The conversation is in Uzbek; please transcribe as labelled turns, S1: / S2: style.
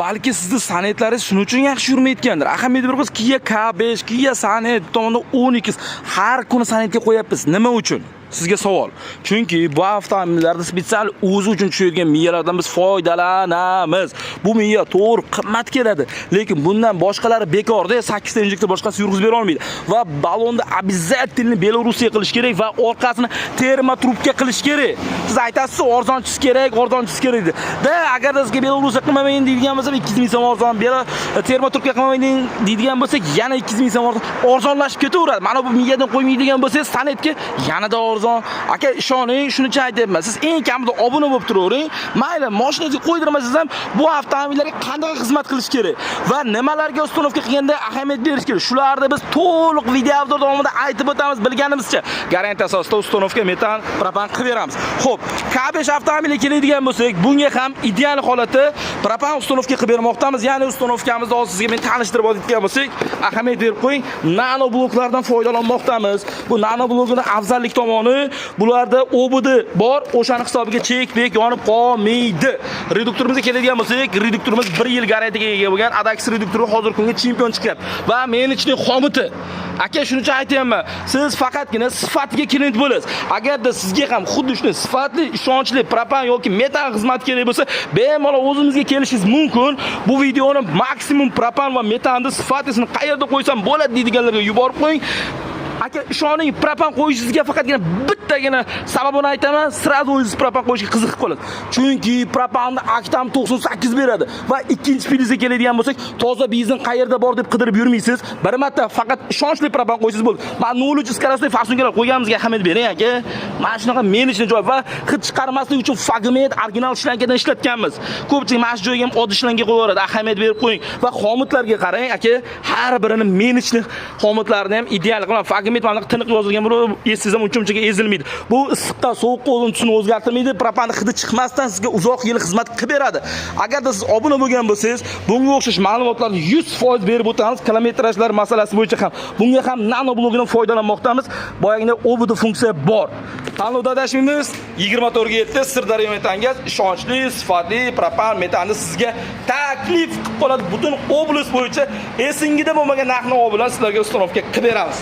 S1: Balki sizni Sonetlaringiz shuning uchun yaxshi yurmayotgandir. Ahamiyat berib, Kia K5, Kia Sonet tomonda 12 har kuni Sonetga qo'yapmiz. Nima uchun? Sizga savol. Chunki bu avtomobillarda spetsial o'zi uchun tushadigan miyalardan biz foydalanamiz. Bu miya to'g'ri qimmat keladi, lekin bundan boshqalari bekorda 8 ta injektor boshqasi yurg'izib bera olmaydi. Va balonni обязательно Belorussiya qilish kerak va orqasini термотрубка qilish kerak. Siz aytasiz, arzonchisi kerak, arzonchisi kerak deb. Da, agar sizga Belorussiya qilmamayın deydigan bo'lsa 200 ming so'm arzon, термотрубка qilmamayın deydigan bo'lsak yana 200 ming so'm arzon, arzonlashib ketaveradi. Mana bu miyadan qo'ymaydigan bo'lsangiz, Sonetga yanada arzon. Aka, ishoning, shunicha aytyapman. Siz eng kamida obuna bo'lib turavering. Mayli, mashinangizga qo'ydirmasangiz ham bu avtomobillarga qanday xizmat qilish kerak va nimalarga установка qilganda ahamiyat berish kerak. Shularni biz to'liq video обзор davomida aytib o'tamiz bilganimizcha. Garantiya asosida установка metan, propan qilib beramiz. Xo'p, K5 avtomobiliga keladigan bo'lsak, bunga ham ideal holati propan установка qilib bermoqdamiz. Ya'ni установка mizni hozir sizga men tanishtirib o'tadigan bo'lsak, ahamiyat berib qo'ying, nano bloklardan foydalanmoqdamiz. Bu nano blokning afzallik tomoni, bularda OBD bor, o'shani hisobiga chek-pek yonib qolmaydi. Reduktorimizga keladigan bo'lsak, reduktorimiz 1 yil garantiyaga ega bo'lgan Adax reduktori hozirgi kunga chempion chiqyapti. Va meni xomuti. Aka, shunicha aytyapman. Siz faqatgina sifatiga klient bo'lasiz. Agarda sizga ham xuddi shunday sifatli, ishonchli propan yoki metan xizmat kerak bo'lsa, bemalol o'zimizga kelishingiz mumkin. Bu videoni maksimum propan va metanni sifatlisini qayerda qo'ysam bo'ladi deydiganlarga yuborib qo'ying. Aka, ishoning, propan qo'yishingizga faqatgina bittagina sababini aytaman, сразу o'zingiz propan qo'yishga qiziqib qolasiz. Chunki propanni oktan 98 beradi. Va ikkinchi plyusga keladigan bo'lsak, toza benzin qayerda bor deb qidirib yurmaysiz. Bir marta faqat ishonchli propan qo'ysangiz bo'ldi. Man 03 скоростной форсунка lar qo'yganimizga ahamiyat bering, aka. Mana shunaqa melichni joy va hid chiqarmaslik uchun fagmet original shlangadan ishlatganmiz. Ko'pchilik mana shu joyga ham oddiy shlanga qo'yaveradi. Ahamiyat berib qo'ying. Va xomutlarga qarang, aka, har birini melichni xomutlarini ham ideal qilaman. Fagmet mana tiniq yozilgan bo'lib, esiz ham uncha-munchaga ezilmaydi. Bu issiqqa, sovuqqa o'zini tusini o'zgartirmaydi. Propan hidi chiqmasdan sizga uzoq yil xizmat qilib beradi. Agarda siz obuna bo'lgan bo'lsangiz, bunga o'xshash ma'lumotlarni 100% berib o'tamiz. Kilometrajlar masalasi bo'yicha ham bunga ham nano blogidan foydalanmoqdamiz. Boyagina OBD funksiya bor. Tanlovda adashmaymiz. 24 ga 7 Sirdaryo metangaz ishonchli, sifatli propan metanni sizga taklif qilib qoladi. Butun oblast bo'yicha esingizda bo'lmagan narx-navo bilan sizlarga установка qilib beramiz.